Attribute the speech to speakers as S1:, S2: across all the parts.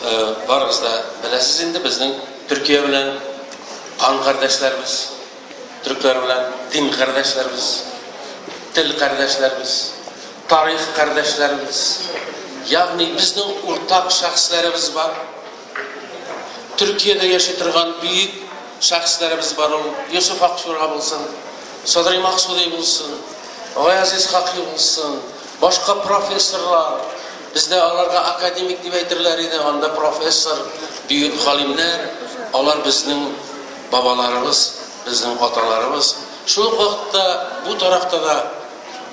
S1: Барыгыз да беләсез инде, безнең Төркия белән кан кардәшләрбез, төрекләр белән дин кардәшләрбез, тел кардәшләрбез, тарих кардәшләрбез. Ягъни безнең уртак шәхесләребез бар. Төркиядә яши торган бөек шәхесләребез бар, ул Йосыф Акчура булсын, Садри Максуди булсын, Газиз Хакый булсын, башка профессорлар, бездә аларга академик дип әйтерләр иде, анда профессор, бөек галимнәр, алар безнең бабаларыбыз, безнең аталарыбыз. Шул ук вакытта бу тарафта да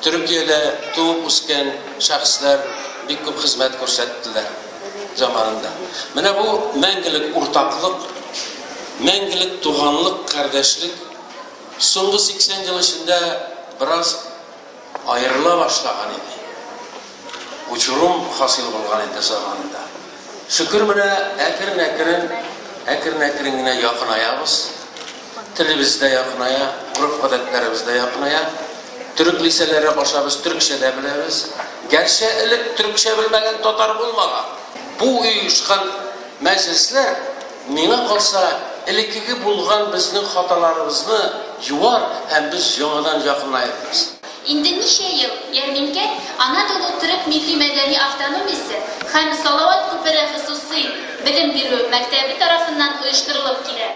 S1: Төркиядә туып үскән шәхесләр бик күп хезмәт күрсәттеләр заманында. Менә бу мәңгелек уртаклык, мәңгелек туганлык, кардәшлек соңгы 80 ел эчендә бераз аерыла башлаган иде. Учурум хасил булган иде заманында. Шөкер, менә әкрен-әкрен, әкрен-әкрен генә якынаябыз. Телебез дә якыная, гореф-гадәтләребез дә якыная. Төрек лисәләре аша без төрекчә дә беләбез. Гәрчә элек төрекчә белмәгән татар булмаган. Бу оешкан мәҗлесләр, миңа калса, элеккеге булган безнең хаталарыбызны юар һәм без яңадан якынаербыз.
S2: Инде ничә ел ярминкә Анадолу төрек милли-мәдәни автономиясе һәм Салават күпере хосусый белем бирү мәктәбе тарафыннан оештырылып килә.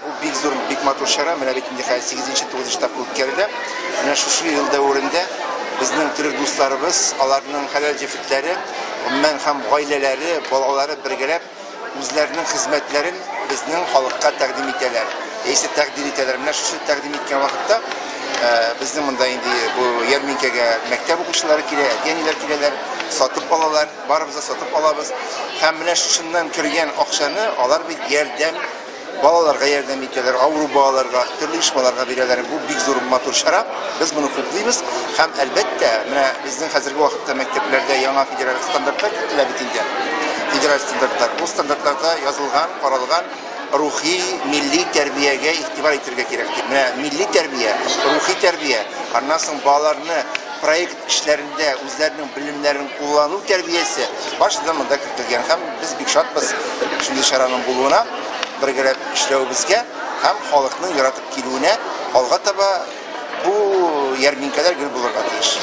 S3: Бу бик зур, бик матур чара. Менә бит инде хәзер 8-нче, 9-нчы тапкыр үткәрелә. Менә шушы ел дәверендә безнең төрек дусларыбыз, аларның хәләл җефетләре, гомумән һәм гаиләләре, балалары бергәләп үзләренең хезмәтләрен безнең халыкка тәкъдим итәләр. Яисә тәкъдир итәләр. Менә шушы тәкъдим иткән вакытта безнең монда инде бу ярминкәгә мәктәп укучылары килә, әти-әниләр киләләр, сатып алалар, барыбыз да сатып алабыз. Һәм менә шушыннан кергән акчаны алар бит ярдәм Балаларга ярдәм итәләр, авыру балаларга, төрле оешмаларга бирәләр. Бу бик зур матур чара. Без моны хуплыйбыз. Һәм, әлбәттә, менә безнең хәзерге вакытта мәктәпләрдә яңа федераль стандартлар кертелә бит инде. Федераль стандартлар. Ул стандартларда язылган, каралган рухи, милли тәрбиягә игътибар итәргә кирәк дип. Менә милли тәрбия, рухи тәрбия, аннан соң балаларны проект эшләрендә үзләренең белемнәрен куллану тәрбиясе барысы да монда кертелгән һәм без бик шатбыз шундый чараның булуына, бергәләп эшләвебезгә һәм халыкның яратып килүенә. Алга таба бу ярминкәләр гел булырга тиеш.